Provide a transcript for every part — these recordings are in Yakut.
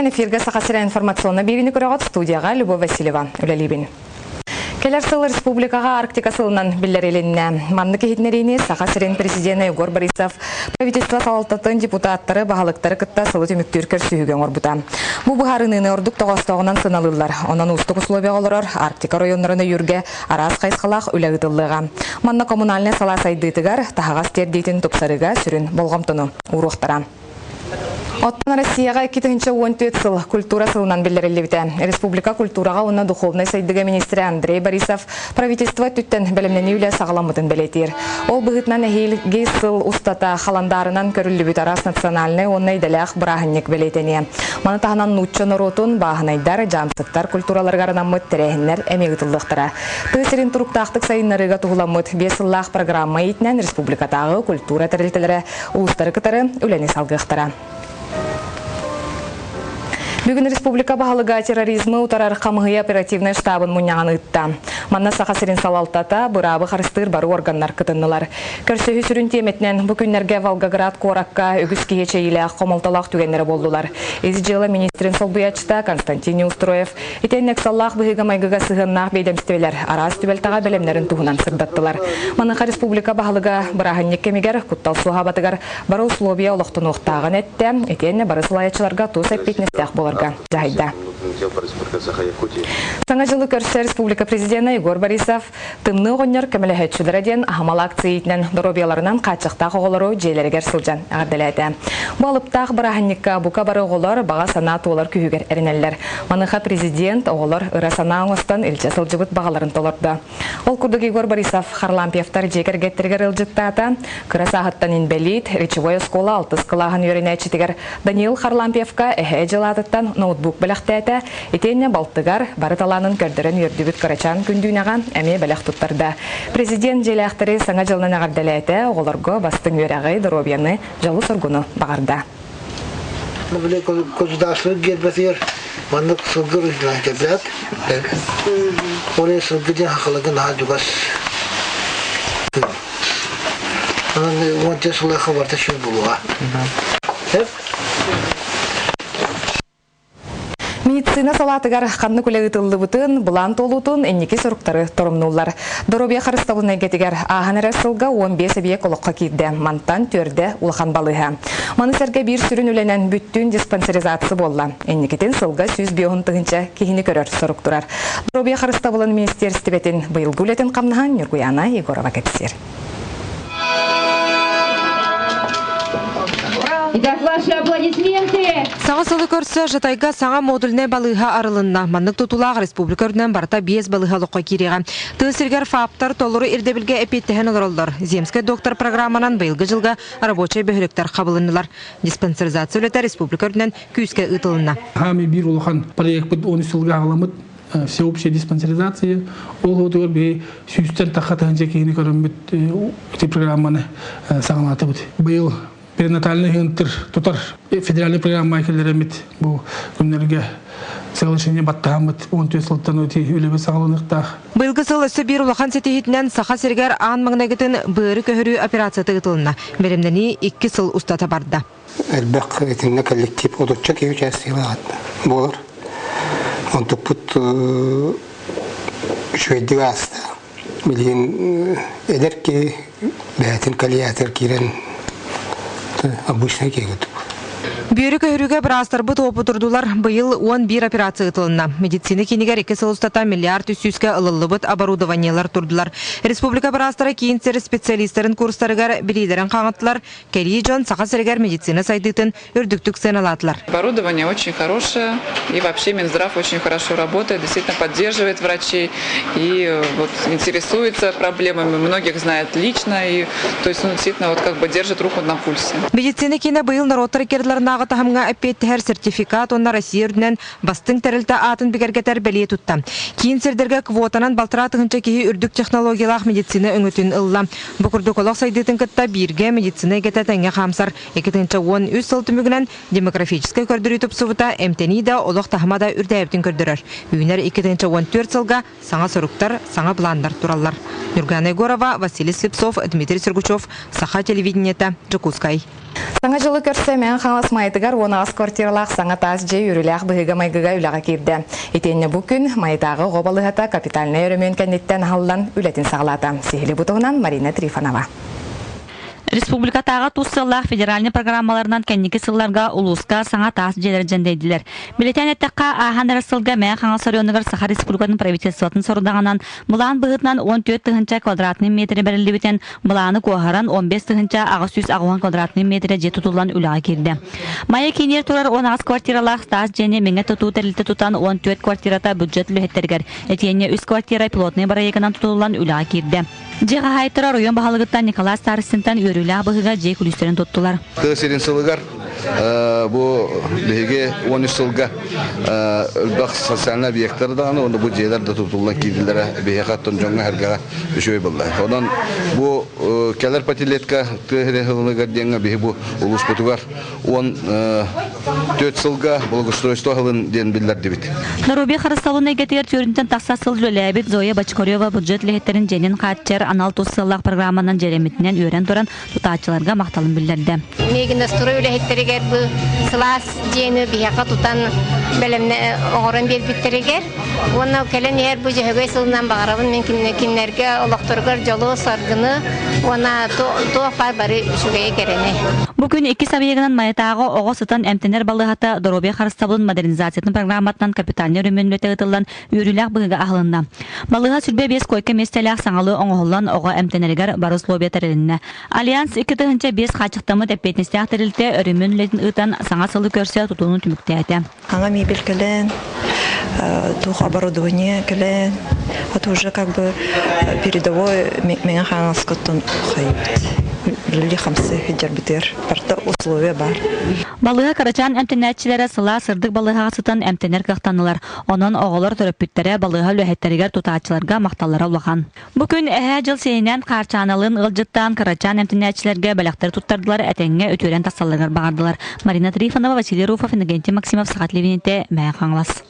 күн эфиргэ Саха сирэ информационно биэриини көрөҕүт студияҕа Любовь Васильева үлэлиибин. Кэлэр сыл республикаҕа Арктика сылынан биллэрилиннэ. Маннык иһитиннэриини Саха сирин президенэ Егор Борисов правительство салалтатын депутаттары, баһылыктары кытта сылы түмүктүүр көрсүһүүгэ оҥорбута. Бу быһаарыныыны ордук тоҕоостооҕунан сыаналыыллар. Онон уустук условияҕа олорор Арктика оройуоннарын өйүүргэ араас хайысхалаах үлэ ыытыллыаҕа. Манна коммунальнай салаа сайдыытыгар таһаҕас тиэрдиитин тупсарыыга сүрүн болҕомтону ууруохтара. Оттон Россияҕа 2014 сыл культура сылынан биллэриллибитэ. Республика культураҕа уонна духовнай сайдыыга министрэ Андрей Борисов правительство өттүттэн бэлэмнэнии үлэ саҕаламмытын бэлиэтиир. Ол быһыытынан эһиилги сыл устата халандаарынан көрүллүбүт араас национальнай уонна идэлээх бырааһынньык бэлиэтэниэ. Маны таһынан нуучча норуотун, бааһынайдар, дьаамсыктар культураларыгар анаммыт тэрээһиннэр эмиэ ыытыллыахтара. Тыа сирин туруктаахтык сайыннарыыга туһуламмыт биэс сыллаах программа иитинэн республикатааҕы культура тэрилтэлэрэ улуустары кытары үлэни салгыахтара. Бүгүн республика баһылыга терроризмы утарар хамыһыйа оперативнай штабын мунньаҕын ыытта. Манна Саха сирин салалтата, быраабы харыстыыр бары органнар кытыннылар. Көрсүһүү сүрүн тиэмэтинэн бу күннэргэ Волгоград куоракка үгүс киһи эчэйиилээх хомолтолоох түгэннэрэ буоллулар. Ис дьыала министрин солбуйааччыта Константин Неустроев Итиэннэ ыксаллаах быһыыга-майгыга сыһыаннаах биэдэмстибэлэр араас түбэлтэҕэ бэлэмнэрин туһунан сырдаттылар. Маныаха республика баһылыга бырааһынньык кэмигэр куттал суоһаабатыгар бары условия олохтонуохтааҕын эттэ, итиэннэ бары салайааччыларга тус эппиэтинэстээх буоларга дьаһайда. Саҥа дьылы көрсө республика президенэ Егор Борисов Тымныы оҕонньор көмөлөһөөччүлэрэ диэн аһымал акция иитинэн доруобуйаларынан хааччахтаах оҕолору дьиэлэригэр сылдьан эҕэрдэлээтэ. Бу алыптаах бырааһынньыкка бука бары оҕолор баҕа санаа туолар күүһүгэр эрэнэллэр. Маныаха президент оҕолор ыра санаа оҥостон илдьэ сылдьыбыт баҕаларын толордо. Ол курдук Егор Борисов Харлампьевтар дьиэ кэргэттэригэр ыалдьыттаата. Кыра сааһыттан инбэлиит, речевой оскуола алтыс кылааһын үөрэнээччитигэр Даниил Харлампьевка эһээ дьыл аатыттан ноутбук бэлэхтээтэ, итиэннэ балтыгар бары талаанын көрдөрөн үөрдүбүт кырачаан Күндүүнэҕэ эмиэ бэлэх туттарда. Президент дьиэлээхтэри Саҥа дьылынан эҕэрдэлээтэ, оҕолорго бастыҥ үөрэҕи, доруобуйаны, дьолу-соргуну баҕарда. Били государство гербэтигэр маннык сылгы үрдүнэн кэлбэт. Ол сылгы диэн хахалыгы наһаа дьугас. Онон уонча сыллаахха барыта сүр буолуоҕа. Медицина салаатыгар ханнык үлэ ыытыллыбытын, былаан туолуутун инники соруктары торумнууллар. Доруобуйа харыстабылын эйгэтигэр ааһан эрэр сылга 15 эбийиэк олоххо киирдэ. Мантан түөрдэ улахан балыыһа. Маны сэргэ биир сүрүн үлэнэн бүттүүн диспансеризация буолла. Инникитин сылга 105 тыһыынча киһини көрөр сорук турар. Доруобуйа харыстабылын министиэристибэтин быйылгы үлэтин хамнаһын Ньургуяна Егорова кэпсиир. Итак, ваши аплодисменты! Саҥа сылы көрсө Жатайга саҥа модульнай балыыһа арылынна. Маннык тутулаах республика үрдүнэн барыта биэс балыыһа олоххо киириэҕэ. Тыа сиригэр ФАПтар толору ирдэбилгэ эппиэттэһэн олороллор. Земскэй доктор программанан быйылгы дьылга рабочай бөһүөлэктэр хабылыннылар. Диспансеризация үлэтэ республика үрдүнэн күүскэ ыытылынна. Хаамый биир улахан проекпыт 13 сылга аҕаламмыт всеобщая диспансеризация ол отугар биһи сүүстэн тахха тыһыынча киһини көрөммүт ити программаны саҕалаатыбыт. Быйыл перинатальный ыһыынтыр тутар федеральный программа киллэреммит бу күннэргэ соглашение баттаһаммыт 14 сылтан ити үлэбит саҕаланыахтаах. Быйылгы сыл өссө биир улахан ситиһиитинэн Саха сиригэр аан маҥнайгытын быары көһөрүү операцията ыытылынна. Бэлэмнэнии икки сыл устата барда. Элбэх итиннэ коллектив отучча киһи участиелаах буолар. Онтукпут үчүгэйдик ааста. Билигин эдэр киһи бэйэтин калиятор киирэн обычный киһи курдук. Бүөрү көһөрүүгэ быраастарбыт уопутурдулар. Быйыл 11 операция ыытылынна. Медицина киинигэр икки сыл устата миллиард үс сүүскэ ылыллыбыт оборудованиелар турдулар. Республика быраастара киин сир специалистарын курстарыгар билиилэрин хаҥаттылар, Кэлии дьон Саха сиригэр медицина сайдыытын үрдүктүк сыаналаатылар. Оборудование очень хорошее, и вообще Минздрав очень хорошо работает, действительно поддерживает врачей и вот интересуется проблемами, многих знает лично, и то есть ну, действительно вот как бы держит руку на пульсе. Медицина киинэ быйыл норуоттар иккардыларынааҕы таһымҥа эппиэттэһэр сертификат уонна Россия үрдүнэн бастыҥ тэрилтэ аатын бигэргэтэр бэлиэ тутта. Киин сирдэргэ квотанан балтараа тыһыынча киһи үрдүк технологиялаах медицина өҥөтүн ылла. Бу курдук олох сайдыытын кытта бииргэ медицина эйгэтэ тэҥҥэ хаамсар. 2013 сыл түмүгүнэн демографическай көрдөрүү тупсубута, эмтэнии да, олох таһыма да үрдээбитин көрдөрөр. Үүнэр 2014 сылга саҥа соруктар, саҥа планнар тураллар. Нюргана Егорова, Василий Слепцов, Дмитрий Сергучев, Саха телевидениета, Дьокуускай. Саҥа дьылы көрсө Мэҥэ Хаҥалас Хаҥалас Майатыгар 18 квартиралаах саҥа таас дьиэ үөрүүлээх быһыыга-майгыга үлэҕэ киирдэ. Итиэннэ бу күн Майатааҕы оҕо балыыһата капитальнай өрөмүөн кэнниттэн аһыллан үлэтин саҕалаата. Сиһили бу туһунан Марина Трифонова. Республикатааҕы тус сыаллаах федеральнай программаларынан кэнники сылларга улууска саҥа таас дьиэлэр дьэндэйдилэр. Бэлиэтээн эттэххэ, ааһан эрэр сылга Мэҥэ Хаҥалас оройуонугар Саха Республикатын правительствотын сорудаҕынан былаан быһыытынан 14 тыһыынча квадратный метрэ бэриллибитин былааны куоһаран 15 880 квадратный метрэ дьиэ тутуллан үлэҕэ киирдэ. Майа киинигэр турар 18 квартиралаах таас дьиэни Мэҥэ тутуу тэрилтэ тутан 14 квартирата бюджет үлэһиттэригэр, итиэннэ үс квартира пилотнай бырайыагынан тутуллан үлэҕэ киирдэ. Дьиэ хаһаайыттара оройуон баһылыгыттан Николай Старостинтан үөрүүлээх быһыыга дьиэ күлүүстэрин туттулар. Тыа сирин сылыгар бу биһиги 13 сылга элбэх социальнай объектар даҕаны уонна бу дьиэлэр да тутуллан киирдилэрэ биһиэхэ оттон дьоҥҥо-сэргэҕэ үчүгэй буолла. Онон бу кэлэр пятилетка тыа сирин сылыгар диэҥҥэ биһи бу улууспутугар 14 сылга благоустройство сылын диэн биллэрдибит. Доруобуйа харыстабылын эйгэтигэр түөрүнтэн тахса сыл үлэлээбит Зоя Бочкарева бюджет үлэһиттэрин дьиэнин хааччыйар анал тус сыаллаах программанан дьиэлэммитинэн үөрэн туран тутааччыларга махталын биллэрдэ. Мегинострой үлэһиттэригэр бу сылаас дьиэни биһиэхэ тутан бэлэмнэ оҥорон биэрбиттэригэр уонна кэлэн иһэр бу дьөһөгөй сылынан баҕарабын мин кинилэргэ олохторугар дьолу, саргыны уонна туох баар бары үчүгэйи кэрэни. Бу күн иккис объегынан Майатааҕы оҕо сытан эмтэнэр балыыһата доруобуйа харыстабылын модернизациятын программатынан капитальнай өрөмүөн үлэтэ ыытыллан үөрүүлээх быһыыга аһылынна. Балыыһа 25 койка миэстэлээх саҥалыы оҥоһуллан оҕо эмтэнэригэр бары условия тэрилиннэ. Альянс 2005 хааччахтаммыт эппиэтинэстээх тэрилтэ өрөмүөн үлэтин ыытан саҥа сылы көрсө тутууну түмүктээтэ. Саҥа мебель кэлэн, туох оборудование кэлэн, это уже как бы передовой Мэҥэ Хаҥаласкыттан хайбыт. Үлэлии хамсыы сылдьарбытыгар барыта условия баар. Балыыһа кырачаан эмтэнээччилэрэ сылаас сырдык балыыһаҕа сытан эмтэнэр кыахтаннылар. Онон оҕолор төрөппүттэрэ балыыһа үлэһиттэригэр тутааччыларга махталлара улахан. Бу күн Эһээ Дьыл сиэнинэн Хаарчааналыын ыалдьыттаан кырачаан эмтэнээччилэргэ бэлэхтэри туттардылар, этэҥҥэ үтүөрэн тахсалларыгар баҕардылар. Марина Трифонова, Василий Руфов, Иннокентий Максимов, Саха телевидениетэ, Мэҥэ Хаҥалас.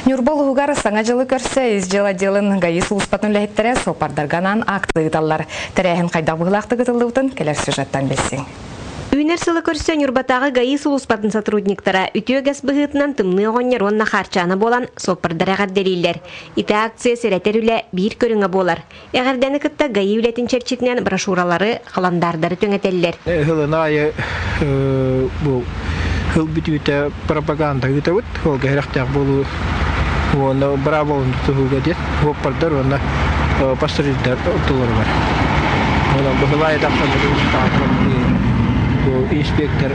Ньурба улууһугар Саҥа дьылы көрсө ис дьыала отделын ГАИ сулууспатын үлэһиттэрэ суоппардарга анаан акция ыыталлар. Тэрээһин хайдах быһыылаахтык ыытыллыбытын кэлэр сюжеттан билсиҥ. Үүнэр сылы көрсө Ньурбатааҕы ГАИ сулууспатын сотрудниктара үтүө үгэс быһыытынан тымныы оҕонньор уонна хаарчаана буолан суоппардары эҕэрдэлииллэр. Ити акция сэрэтэр үлэ биир көрүҥэ буолар. Эҕэрдэни кытта ГАИ үлэтин чэрчитинэн брошюралары, халандаардары түҥэтэллэр. Ыһылын аайы бу ыл бүтүүтэ пропаганда ыытабыт. Ол кэһирэхтээх буолуу уонна браво тутуһууга диэн уоппардар уонна пассажирдар ортолоругар. Онон быһылаайы тахсан бу инспектор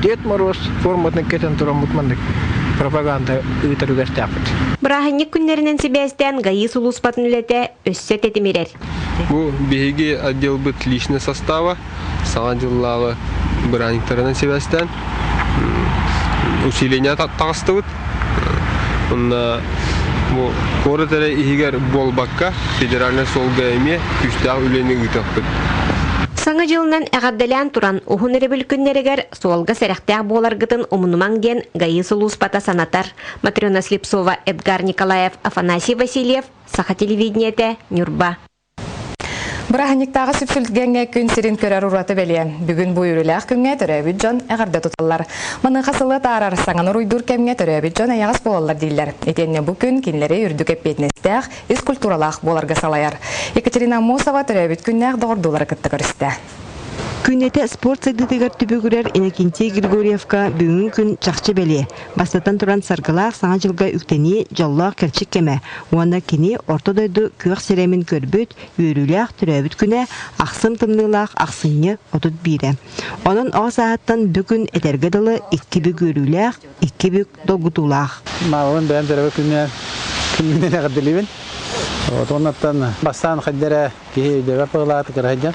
Дед Мороз форматын кэтэн тураммыт маннык пропаганда ыытар үгэстээхпит. Бырааһынньык күннэринэн сибээстээн ГАИ сулууспатын үлэтэ өссө тэтимирэр. Бу биһиги отделбыт личный состава саҥа дьыллааҕы бырааһынньыктарынан сибээстээн усиление таҕыстыбыт. Онно бу куорат эрэ иһигэр буолбакка федеральнай суолга эмиэ күүстээх үлэни ыытыахпыт. Саҥа дьылынан эҕэрдэлээн туран, уһун өрөбүл күннэригэр суолга сэрэхтээх буоларгытын умнумаҥ диэн ГАИ сулууспата санатар. Матрена Слепцова, Эдгар Николаев, Афанасий Васильев, Саха телевидениетэ, Ньурба. Бырааһынньыктааҕы сүпсүлгэҥҥэ күн сирин көрөр ураты бэлиэ. Бүгүн бу үөрүүлээх күҥҥэ төрөөбүт дьон эҕэрдэ туталлар. Маныаха сылы атаарар, саҥаны уруйдуур кэмҥэ төрөөбүт дьон эйэҕэс буолаллар дииллэр. Итиэннэ бу күн кинилэри үрдүк эппиэтинэстээх, ис культуралаах буоларга салайар. Екатерина Аммосова төрөөбүт күннээх доҕордуулары кытта көрүстэ. Күннэтэ спорт сайдыытыгар түбүгүрэр Иннокентий Григорьевка бүгүҥҥү күн чахчы бэлиэ. Бастатан туран саргылаах Саҥа дьылга үктэнии дьоллоох кэрчик кэмэ уонна кини Орто дойду күөх сирэмин көрбүт, үөрүүлээх төрөөбүт күнэ ахсым тымныылаах ахсынньы 31-э. Онон оҕо сааһыттан бу күн этэргэ дылы икки бүк үөрүүлээх, икки бүк долгутуулаах. Маалабын бэйэм төрөөбүт күнүнэн күнүнэн эҕэрдэлиибин. Вот оннуттан бастаан хайда эрэ Киһи өйдөбөр быһылааты кыраһыдьан.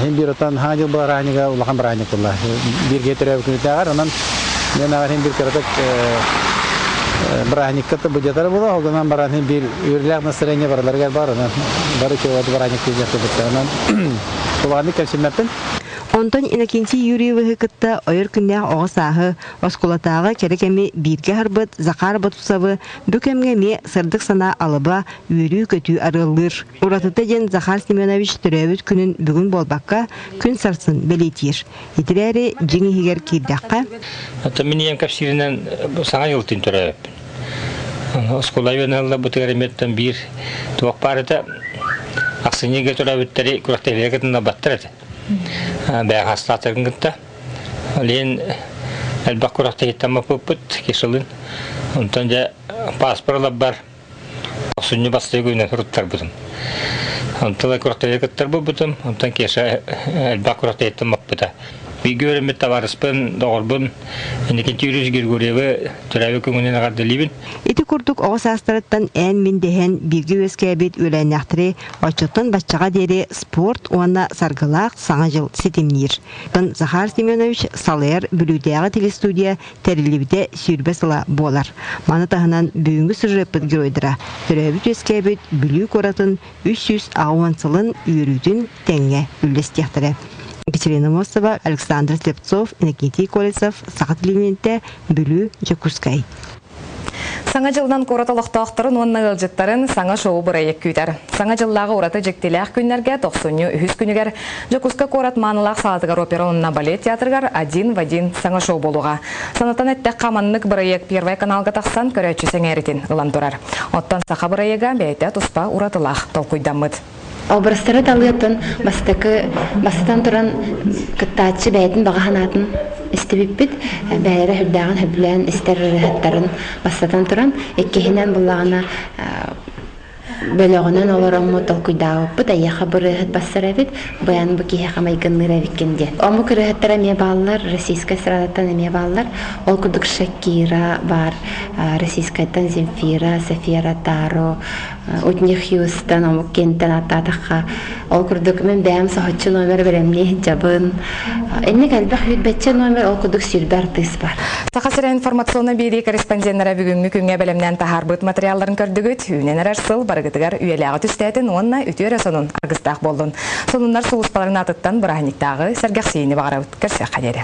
Хин биир отон хаҥа дьыл бырааһынньыга улахан бырааһынньык буолла. Бииргэ төрөөбүт күнүтээҕэр онон мен аҕар хин биир кыратык бырааһынньыкка быдьатара була, ол гынан баран хин биир үөрүүлээх настроение барыларыгар бар, онон бары үчүгэй бырааһынньык диэхтэ онон улаханнык кэмсиммэппин. Онтон Иннокентий Юрьевиһы кытта ойор күннээх оҕо сааһы, оскуолатааҕы кэрэ кэми бииргэ аһарбыт Захар Ботусовы бу кэмҥэ эмиэ сырдык санаа алыба, үөрүү-көтүү арыаллыыр. Уратыта диэн Захар Семенович төрөөбүт күнүн бүгүн буолбакка, күн сарсын бэлиэтиир. Итирээри дьиҥ иһигэр киирдэххэ... Оттон мин ийэм кэпсииринэн саҥа дьыл төрөөбүппүн. Оскуола үөнэллэрбитигэр эмиэттэн биир туох баар этэ ахсынньыга төрөөбүттэри күрэхтэһиилэргэ кытыннарбаттар этэ. Бэйэхастаахтарын кытта. Лен элбэх күрэхтэһииттэн маппыппыт кишылын. Онтон дьэ паспор ыларбар тохсунньу бастакы күнүнэн суруттарбытым. Онтон күрэхтэһиигэ кыттарбыппытым, онтон Кеша элбэх күрэхтэһииттэн маппыта. Бииргэ үөрэммит табаарыспын, доҕорбун Иннокентий Юрьевич Григорьевы төрөөбүт күҥүнэн эҕэрдэлиибин. Ити курдук оҕо саастарыттан эн-мин дэһэн бииргэ үөскээбит үөлээннээхтэри оччоттон баччаҕа диэри спорт уонна саргылаах Саҥа дьыл ситимниир. Оттон Захар Семенович салайар Бүлүүтээҕи телестудия тэриллибитэ 20 сыла буолар. Маны таһынан бүгүҥҥү сюжеппыт геройдара төрөөбүт-үөскээбит Бүлүү куоратын 380 сылын үөрүүтүн тэҥҥэ үллэстиэхтэрэ. Екатерина Мосова, Александр Слепцов, Иннокентий Колесов, Саха телевидениетэ, Бүлүү, Дьокуускай. Саҥа дьылынан куорат олохтоохторун уонна ыалдьыттарын саҥа шоу бырайыак күүтэр. Саҥа дьыллааҕы ураты дьиктилээх күннэргэ тохсунньу үһүс күнүгэр Дьокуускай куорат маанылаах саалатыгар опера уонна балет театрыгар один в один саҥа шоу буолуоҕа. Санатан эттэххэ, маннык бырайыак Первай каналга тахсан көрөөччү сэҥээритин ылан турар. Оттон саха бырайыага бэйэтэ туспа уратылаах толкуйдаммыт. Образтары талыатын бастакы бастатан туран кыттааччы бэйэтин баҕа санаатын истибиппит, бэйэлэрэ сүрдээҕин сөбүлээн истэр ырыаһыттарын бастатан туран, иккиһинэн буллаҕына бөлөҕүнэн олороммут толкуйдаабыппыт, эйиэхэ бу ырыаһыт бассар эбит, быйан бу киһиэхэ майгынныыр эбиккин диэн. Омук ырыаһыттара эмиэ бааллар, российскай эстрадаттан эмиэ бааллар. Ол курдук Шакира баар, российскайтан Земфира, София Ротару, Уитни Хьюстон омук киэнтэн ааттаатахха, ол курдук мин бэйэм соһуччу номер бэлэмнии сылдьабын. Инник элбэх сүүрбэччэ номер, ол курдук 20 артыыс бар. Саха сирэ информационнай биэрии корреспонденнара бүгүҥҥү күҥҥэ бэлэмнээн таһаарбыт материалларын көрдүгүт. Үүнэн эрэр сыл барыгытыгар үйэлээҕи түстээтин уонна үтүө эрэ сонун аргыстаах буоллун. Сонуннар сулууспаларын аатыттан бырааһынньыктааҕы сэргэхсийиини баҕарабыт. Көрсүөххэ диэри.